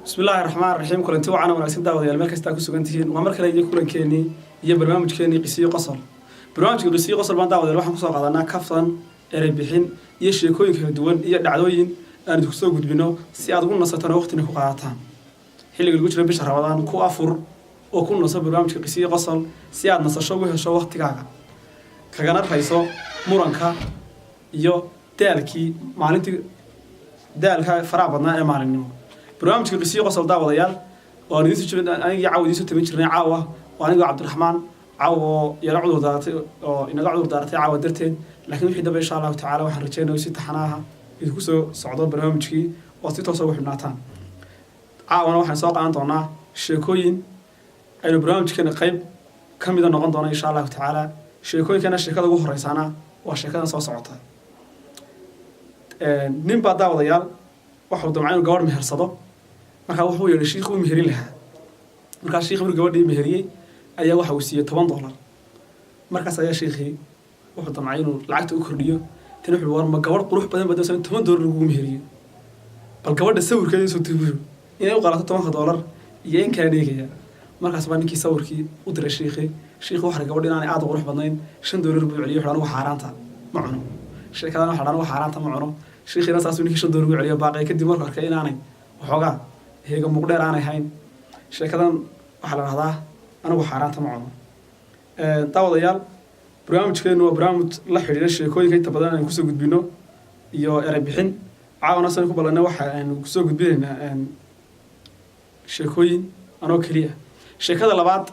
Bismillahi raxmaan raxiim. Kulanti wacan wanaagsan, daawadayaal, meel kastaa ku sugan tihiin. Waa mar kale iyo kulankeenii iyo barnaamijkeenii Qisiyo Qosol. Barnaamijka Qisiyo Qosol baan, daawadayaal, waxaan kusoo qaadanaa kaftan, erey bixin iyo sheekooyin kala duwan iyo dhacdooyin aan idinku soo gudbino si aad ugu nasataan oo waqtina ku qaadataan. Xilliga lagu jiro bisha Ramadaan, ku afur oo ku naso barnaamijka Qisiyo Qosol si aad nasasho ugu hesho waqtigaaga, kagana rayso muranka iyo daalkii maalintii, daalka faraha badnaa ee maalinimo. Barnaamijka Qisiyo Qosol, daawadayaal, oo aan idiin soo anigii caawa idiin soo tabin jirnay caawa oo anigoo Cabdiraxmaan caawa oo yara cudur daaratay oo inaga cudur daaratay caawa darteed, laakiin wixii dambe, insha Allahu tacaala, waxaan rajeynaya si taxanaaha idinku soo socdo barnaamijkii oo si toosa ugu xidhnaataan. Caawana waxaan soo qaadan doonaa sheekooyin aynu barnaamijkeena qayb ka mida noqon doona, insha Allahu tacaala. Sheekooyinkana sheekada ugu horeysaana waa sheekadan soo socota. Nin baa, daawadayaal, waxuu damcay inuu gabadh mehersado. Markaa wuxuu yeedhay shiikhu u meherin lahaa. Markaa shiikh markuu gabadhii meheriyey ayaa waxa uu siiyey $10. Markaas ayaa shiikhii wuxuu damcay inuu lacagta u kordhiyo. Tan wuxuu: "War, ma gabadh qurux badan ba doonaysaa in $10 lagugu meheriyo? Bal gabadha sawirkeeda soo tuubiyo inay u qalato $10 iyo in kala dheegaya." Markaas baa ninkii sawirkii u diray shiikhii. Shiikhi waxa gabadh inaanay aad u qurux badnayn. $5 buu celiyay. Wuxuu: "Anigu xaaraanta ma cuno." Sheekadan waxa: "Anigu xaaraanta ma cuno." Shiikhiina saasuu ninkii $5 ugu celiyo baaqay, kadib markuu arkay inaanay waxoogaa heega muqdheer aanay hayn. Sheekadan waxaa la dhahdaa "Anigu xaaraanta ma cuno". Daawadayaal, barnaamijkeenu waa barnaamij la xidhiidha sheekooyinka inta badan aynu kusoo gudbino iyo erey bixin. Caawana san ku ballanay waxa aynu kusoo gudbinaynaa sheekooyin anoo keliya. Sheekada labaad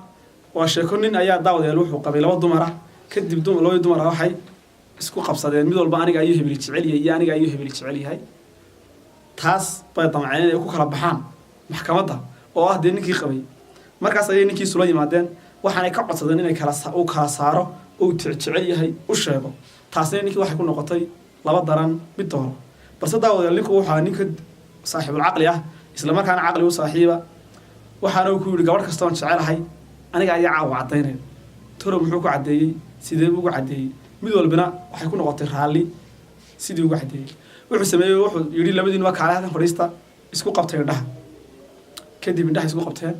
waa sheeko nin ayaa, daawadayaal, wuxuu qabay laba dumar ah. Kadib labadii dumar ah waxay isku qabsadeen mid walba "Aniga ayuu hebeli jecel yahay" iyo "Aniga ayuu hebeli jecel yahay". Taas bay damceen inay ku kala baxaan maxkamadda oo ah dee ninkii qabay. Markaas ayay ninkii isula yimaadeen, waxaanay ka codsadeen inay kala uu kala saaro oo uu jecel yahay u sheego. Taasina ninkii waxay ku noqotay laba daran mid dooro. Balse, daawadayaal, ninku wuxuu ninka saaxiibul caqli ah, isla markaana caqli u saaxiiba. Waxaana uu ku yidhi: "Gabadh kasta oon jecelahay aniga ayaa caawa caddaynaya." Toro, muxuu ku caddeeyey? Sidee buu ugu caddeeyey? Mid walbina waxay ku noqotay raalli. Sidii ugu caddeeyey wuxuu sameeyey, wuxuu yidhi: "Labadiinuba kaale halkan fadhiista, isku qabtay indhaha." Kadib indhaha isku qabteen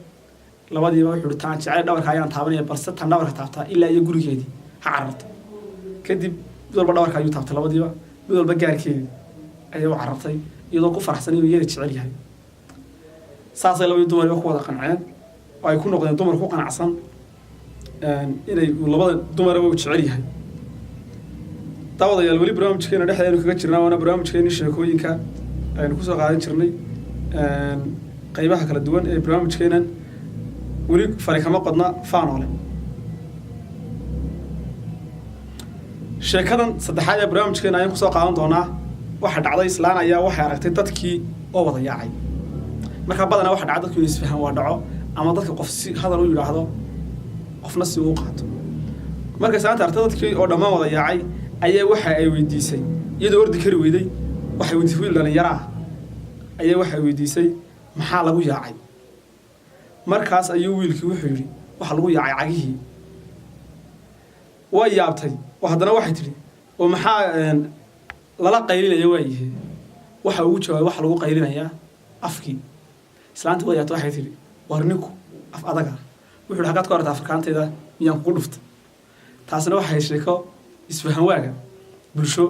labadiiba. Wuxuu yihi: "Taan jecel dhabarka ayaan taabanaya, balse tan dhabarka taabtaa ilaa iyo gurigeedii ha cararto." Kadib mid walba dhabarka ayuu taabtay labadiiba. Mid walba gaarkeedii ayay u carartay, iyadoo ku faraxsan inuu iyada jecel yahay. Saasay labadii dumariba ku wada qanceen oo ay ku noqdeen dumar ku qanacsan inay labada dumaraba uu jecel yahay. Daawadayaal, weli barnaamijkeena dhexdeenu kaga jirnaa, waana barnaamijkeeni sheekooyinka aynu kusoo qaadan jirnay qeybaha kala duwan ee barnaamijkeenan. Weli fari kama qodna faanoole. Sheekadan saddexaad ee barnaamijkeena ayaan kusoo qaadan doonaa. Waxa dhacday, islaan ayaa waxay aragtay dadkii oo wada yaacay. Markaa badanaa waxa dhacay dadku in isfahan waa dhaco ama dadka qof si hadal u yidhaahdo, qofna si uu qaato. Markay islaanta aragtay dadkii oo dhammaan wada yaacay ayaa waxa ay weydiisay, iyadoo ordi kari weyday, waxay weydiisay wiil dhalinyaro ah ayaa waxay weydiisay: "Maxaa lagu yaacay?" Markaas ayuu wiilkii wuxuu yidhi: "Waxa lagu yaacay cagihii." Way yaabtay oo haddana waxay tidhi: "Oo maxaa lala qaylinaya?" Waayihi, waxa ugu jawaabay: "Waxa lagu qaylinayaa afkii." Islaantii way yaabtay, waxay tidhi: "War, ninku af adaga." Wuxuu yidhi: "Haggaad ku aragta afrikaantayda? Miyaan kugu dhuftay?" Taasina waxay sheeko isfahan waaga bulsho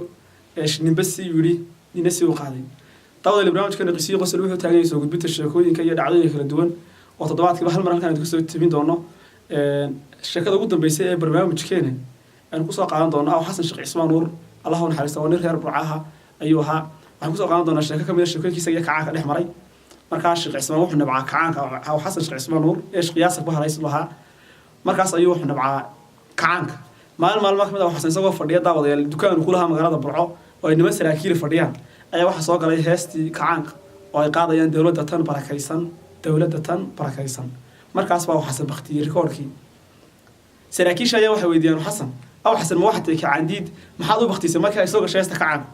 ee ninba si yidhi, nina si u qaaday. Daawadayaal, barnaamijkeena Qisiyo Qosol wuxuu taagan yahay soo gudbinta sheekooyinka iyo dhacdooyinka kala duwan oo toddobaadkiiba hal mar halkan idinku soo tebin doono. Sheekada ugu dambeysay ee barnaamijkeena aynu kusoo qaadan doono aw Xasan Sheekh Cismaan Nuur, Allah u naxariista, waa nin reer Burcaha ayuu ahaa. Waxaan kusoo qaadan doonaa sheeko kamid a sheekooyinkiisa iyo kacaanka dhex maray. Markaa Sheekh Cismaan wuxuu nabcaa kacaanka. Aw Xasan Sheekh Cismaan Nuur ee Sheekh Yaasir ku halays lahaa. Markaas ayuu wuxuu nabcaa kacaanka. Maalin maalmaha kamid ah, Xasan isagoo fadhiya, daawadayaal, dukaan ku lahaa magaalada Burco oo ay niman saraakiil fadhiyaan, ayaa waxaa soo galay heestii kacaanka oo ay qaadayaan: "Dowladda tan barakaysan, dowladda tan barakaysan." Markaas baa Xasan baktiyey rikoorkii. Saraakiisha ayaa waxay weydiiyeen Xasan: "Aw Xasan, ma waxaad tahay kacaandiid? Maxaad u baktisay markii ay soo gashay heesta kacaanka?"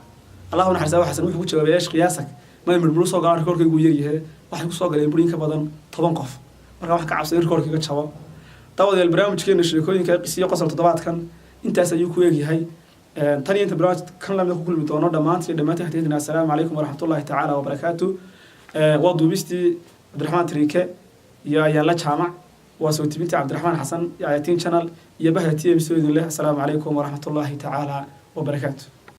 Allahu naxariista, aw Xasan wuxuu ku jawaabay: "Eesh qiyaasak may midhmidhu soo galaan, rikoorkaygu yaryahay. Waxay kusoo galeen buri in ka badan 10 qof, marka waxaan ka cabsaday in rikoorkayga jabo." Daawadayaal, barnaamijkeena sheekooyinka Qisiyo Qosol toddobaadkan intaas ayuu ku eegyahay. Tan iyo inta barnaamij kan lamida ku kulmi doono, dhammaantiin dhammaantiin waxaan teginaa: asalaamu calaykum waraxmatullahi tacaala wabarakaatu. Waa duubistii Cabdiraxmaan Triike iyo Ayaanla Jaamac. Waa soo tibinta Cabdiraxmaan Xasan iyo Ayatiin Channel iyo bahda TM soo idin leh. Asalaamu calaykum waraxmatullaahi tacaala wabarakaatu.